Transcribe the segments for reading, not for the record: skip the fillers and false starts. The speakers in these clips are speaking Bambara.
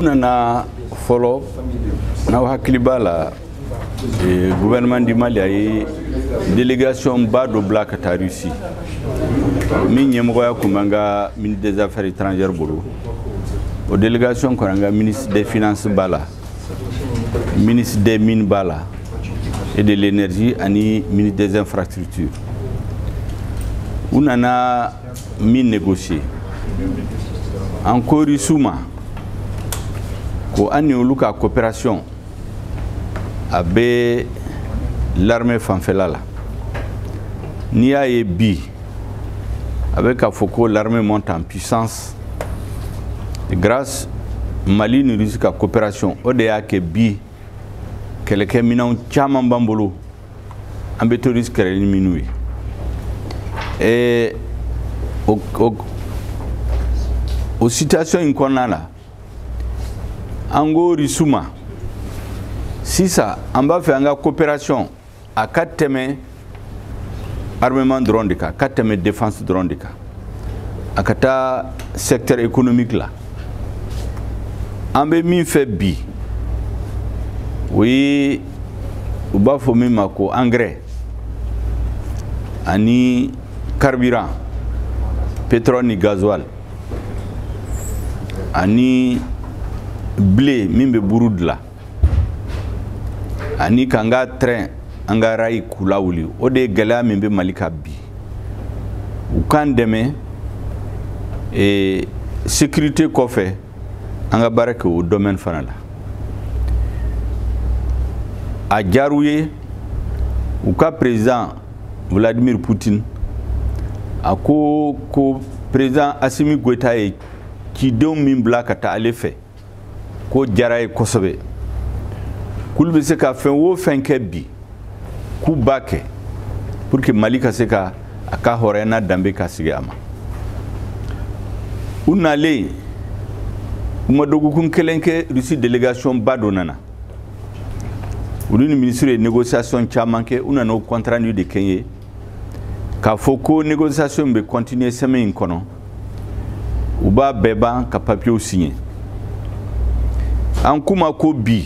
Nana fɔlɔ, n'aw hakili b'a la, gouvernement du Mali a ye délégation ba dɔ bila ka taa Russie, min ɲɛmɔgɔya tun b'an ka ministre des Affaires étrangères bolo. O délégation kɔnɔ, an ka ministre des Finances b'a la, ministre des Mines b'a la et de l'Énergie, ani ministre des Infrastructures. U nana min négocier, an ko Russiw ma ko an ni olu ka coopération a bɛ l'armée fanfɛla la. N'i y'a ye bi a bɛ k'a fɔ ko l'armée monte en puissance grâce Mali ni Russie ka coopération, o de y'a kɛ bi kɛlɛkɛminɛnw caman b'an bolo, an bɛ terroriste kɛlɛ ni minnu ye. O situation in kɔnɔna la, an ko Russiw ma sisan an b'a fɛ an ka coopération a ka tɛmɛ armement dɔrɔn de kan, a ka tɛmɛ défense dɔrɔn de kan, a ka taa secteur économique la. An bɛ min fɛ bi, o ye u b'a fɔ min ma ko engrais ani carburant, pétrole ni gasoil, ani blé min bɛ buru dilan, ani k'an ka train, an ka rail k'u lawuli. O de ye gɛlɛya min bɛ Mali kan bi. U k'an dɛmɛ sécurité kɔfɛ, an ka baara kɛ o domaine fana la. A diyar'u ye. U ka président Vladimir Poutine a ko ko président Assimi Goïta ye cidenw min bila ka taa ale fɛ, k'o diyara ye kosɛbɛ, k'olu bɛ se ka fɛn o fɛn kɛ bi, k'u b'a kɛ pour que Mali ka se ka a ka hɔrɔnya n'a danbe ka sigi a ma. U nalen, u ma dɔgɔkun kelen kɛ, Russie délégation ba dɔ nana. Olu ni ministre ye négociation caman kɛ. U nana o compte rendu de kɛ n ye k'a fɔ ko négociation bɛ continuer semaine in kɔnɔ, u b'a bɛɛ ban ka papiers signer. An k'u ma ko bi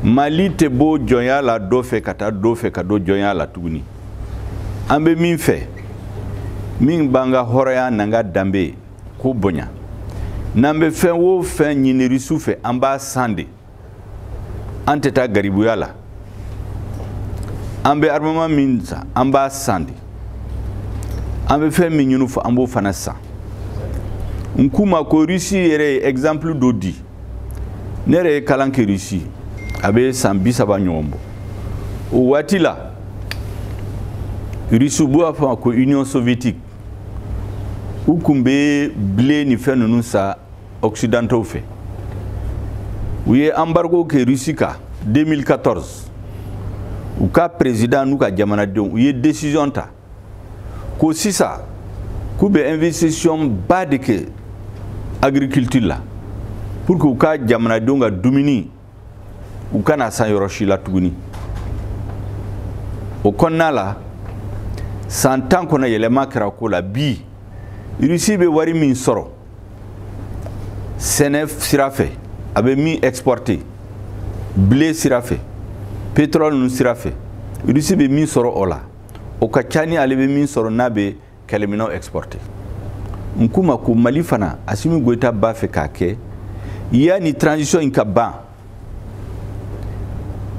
Mali tɛ bɔ jɔnya la dɔ fɛ ka taa dɔ fɛ ka don jɔnya la tuguni. An bɛ min fɛ, min b'an ka hɔrɔnya n'an ka danbe k'o bonya, n'an bɛ fɛn o fɛn ɲini Rusiw fɛ, an b'a san de, an tɛ taa garibuya la. An bɛ armement min san, an b'a san de. An bɛ fɛn min ɲini fɛ, an b'o fana san. N k'u ma ko Russie yɛrɛ ye exemple dɔ di. Ne yɛrɛ ye kalan kɛ Russie, a bɛ san 30 ɲɔgɔn bɔ. O waati la, Russie, b'u b'a fɔ ma ko Union soviétique, u kun bɛ blé ni fɛn ninnu san occidentaux fɛ. U ye embargo kɛ Russie kan 2014. U ka président n'u ka jamanadenw, u ye décision ta ko sisan k'u bɛ investissement ba de kɛ agriculture la pour que u ka jamanadenw ka dumuni, u kana san yɔrɔ si la tuguni. O kɔnɔna la, san 10 kɔnɔ, yɛlɛma kɛra ko la. Bi Russie bɛ wari min sɔrɔ sɛnɛ sira fɛ, a bɛ min exporter, blé sira fɛ, pétrole ninnu sira fɛ, Russie bɛ min sɔrɔ o la, o ka ca ni ale bɛ min sɔrɔ n'a bɛ kɛlɛminɛnw exporter. N k'u ma ko Mali fana, Assimi Goïta b'a fɛ k'a kɛ yanni transition in ka ban,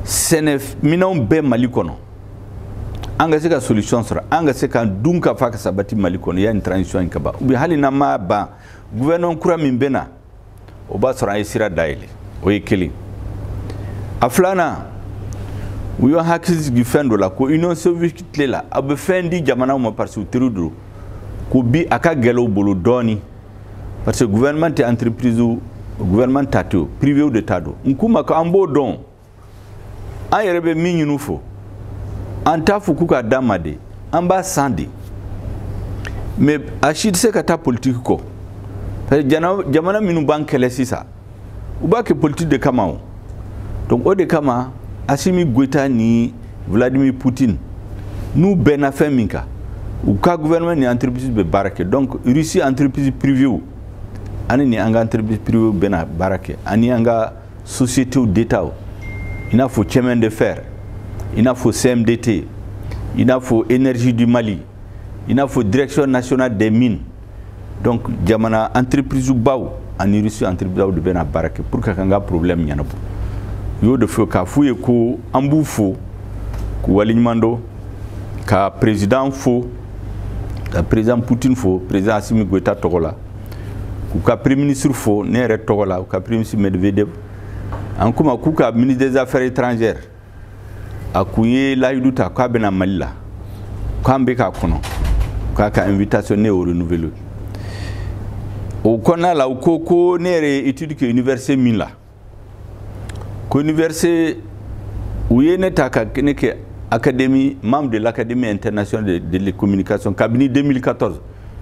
sɛnɛminɛnw bɛɛ Mali kɔnɔ, an ka se ka solution sɔrɔ, an ka se ka dun ka fa ka sabati Mali kɔnɔ yanni transition in ka ban, ou bien hali n'an m'a ban, gouvernement kura min bɛ na, o b'a sɔrɔ an ye sira dayɛlɛ. O ye kelen. A filanan, u y'an hakili sigi fɛn dɔ la ko Union soviétique tile la, a bɛ fɛn di jamanaw ma parce que u teriw don, ko bi a ka gɛlɛn u bolo dɔɔni parce que gouvernement tɛ entreprise, gouvernement ta tɛ, o privé de ta don. N k'u ma ko an b'o dɔn, an yɛrɛ bɛ min ɲini fo, an t'a fɔ k'u k'a d'an ma de, an b'a san de. Mais a si tɛ se ka taa politique kɔ, parce que jamana minnu b'an kɛlɛ sisan, u b'a kɛ politique de kama. O donc, o de kama Assimi Goïta ni Vladimir Poutine n'u bɛnna fɛn min kan, u ka gouvernement ni entreprise bɛ baara kɛ. Donc Russie entreprise privée Ani ni an ka entreprise privée bɛna baara kɛ, ani an ka sociétés d'État, i n'a fɔ chemin de fer, i n'a fɔ CMDT, i n'a fɔ Énergie du Mali, i n'a fɔ Direction nationale des mines. Donc jamana entreprise baw ani Russie entreprise de bɛna baara kɛ pour que k'an ka problème ɲɛnabɔ. U y'o de fɔ k'a f'u ye ko an b'u fo k'u waleɲuman dɔn, ka président fo, ka président Poutine fo, président Assimi Goïta tɔgɔ la, k'u ka premier ministre fo ne yɛrɛ tɔgɔ la, u ka premier ministre Medvedev. An kuma k'u ka ministre des Affaires étrangères, a kun ye layidu ta k'a bɛna Mali la, k'an bɛ k'a kɔnɔ, k'a ka invitation ne y'o renouveler. O kɔnɔna la, u ko ko ne yɛrɛ ye étude kɛ université min la, ko université u ye ne ta ka ne kɛ académie, membre de l'Académie internationale de communication kabini 2014.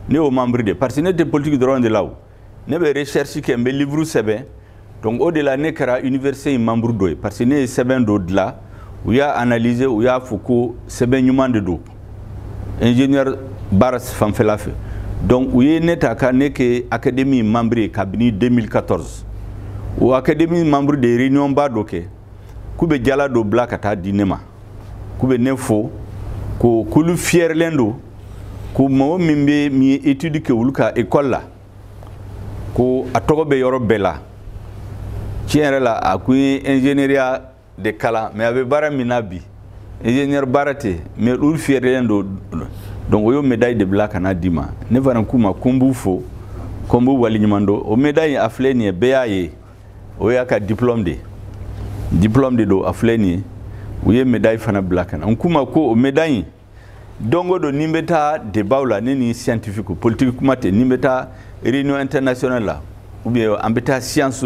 Ne y'o membre de, parce que ne tɛ politique dɔrɔn de la, o ne bɛ recherche kɛ, n bɛ livre sɛbɛn. Donc o de la ne kɛra université in membre dɔ ye, parce que ne ye sɛbɛn dɔ dilan, u y'a analyser, u y'a fɔ ko sɛbɛn ɲuman de don ingénieur baara fanfɛla fɛ. Donc u ye ne ta ka ne kɛ académie membre ye kabini 2014. O académie membre de réunion ba dɔ kɛ, k'u bɛ jala dɔ bila ka taa di ne ma, k'u bɛ ne fo, ko k'olu fiyɛrilen don ko mɔgɔ min bɛ min ye étude kɛ olu ka école la, ko a tɔgɔ bɛ yɔrɔ bɛɛ la. Tiɲɛ yɛrɛ la, a kun ye ingénieuriya de kalan, mais a bɛ baara min na bi, ingénieur baara tɛ, mais olu fiyɛrilen don. Donc o y'o médaille de bila ka na di ma. Ne fana k'u ma ko n b'u fo, ko n b'u waleɲuman dɔn. O médaille, a filɛ nin ye, bɛɛ y'a ye, o y'a ka diplôme de ye, diplôme de don, a filɛ nin ye. U ye médaille fana bila ka na. N k'u ma ko o médaille, don o don ni n bɛ taa débat la, ne ni scientifique, politique kuma tɛ, ni n bɛ taa réunion internationale la ou bien an bɛ taa science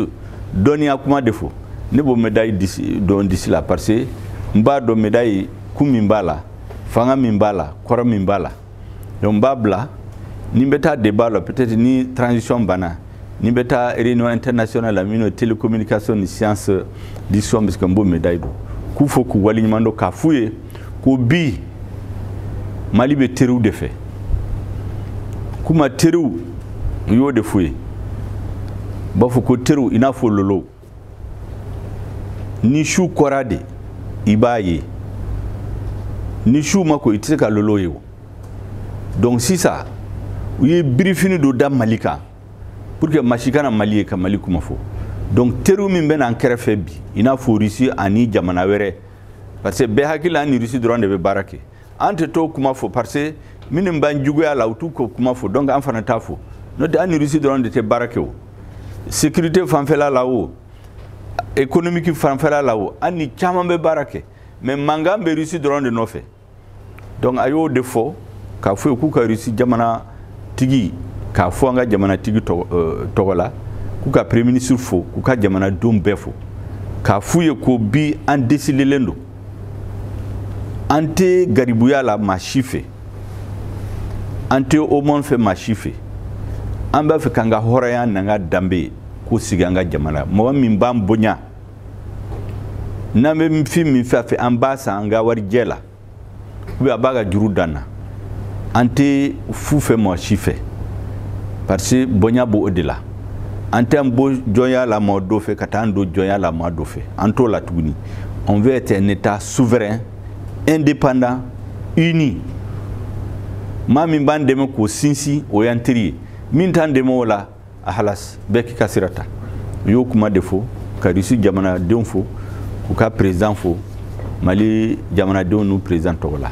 dɔnniya kuma de fɔ, ne b'o médaille disi dɔn disi la, parce que n b'a dɔn médaille kun min b'a la, fanga min b'a la, kɔrɔ min b'a la. Donc n b'a bila ni n bɛ taa débat la, peut-être ni transition banna, ni n bɛ taa réunion internationale la min ye télécommunication ni science discussion bɛ se ka, n b'o médaille don k'u fo k'u waleɲuman dɔn, k'a f'u ye ko bi Mali bɛ teriw de fɛ. K'u ma teriw, u y'o de f'u ye, u b'a fɔ ko teriw i n'a fɔ lolow, ni su kɔra de i b'a ye, ni su ma ko i tɛ se ka lolo ye o. Donc sisan u ye birifini dɔ da Mali kan pour que maa si kana Mali ye ka Mali kuma fɔ. Donc teriw min bɛ n'an kɛrɛfɛ bi, i n'a fɔ Russie ani jamana wɛrɛ, parce que bɛɛ hakili la an ni Russie dɔrɔn de bɛ baara kɛ, an tɛ t'o kuma fɔ, parce que minnu b'an juguya la, u t'u ko kuma fɔ, donc an fana t'a fɔ. N'o tɛ, an ni Russie dɔrɔn de tɛ baara kɛ o, sécurité fanfɛla la o, économique fanfɛla la o, an ni caman bɛ baara kɛ, mais mankan bɛ Russie dɔrɔn de nɔfɛ. Donc a y'o de fɔ k'a fɔ ye k'u ka Russie jamana tigi, k'a fɔ an ka jamana tigi tɔgɔ la, k'u ka premier ministre fo, k'u ka jamanadenw bɛɛ fo, k'a f'u ye ko bi an décidelen don, an tɛ garibuya la maa si fɛ, an tɛ aumône fɛ maa si fɛ, an b'a fɛ k'an ka hɔrɔnya n'an ka danbe k'o sigi an ka jamana. Mɔgɔ min b'an bonya, n'an bɛ fɛn min fɛ a fɛ, an b'a san an ka warijɛ la, ou bien a b'a ka juru dan na, an tɛ fu fɛ mɔgɔ si fɛ, parce que bonya b'o de la. An tɛ an bɔ jɔnya la mɔgɔ dɔ fɛ ka taa an don jɔnya la mɔgɔ dɔ fɛ, an t'o la tuguni. On veut être un État souverain, indépendant, uni. Maa min b'an dɛmɛ k'o sinsin, o y'an teri ye, min t'an dɛmɛ o la, a halas, bɛɛ k'i ka sira ta. U y'o kuma de fɔ ka Russie jamanadenw fo, k'u ka président fo, Mali jamanadenw n'u président tɔgɔ la.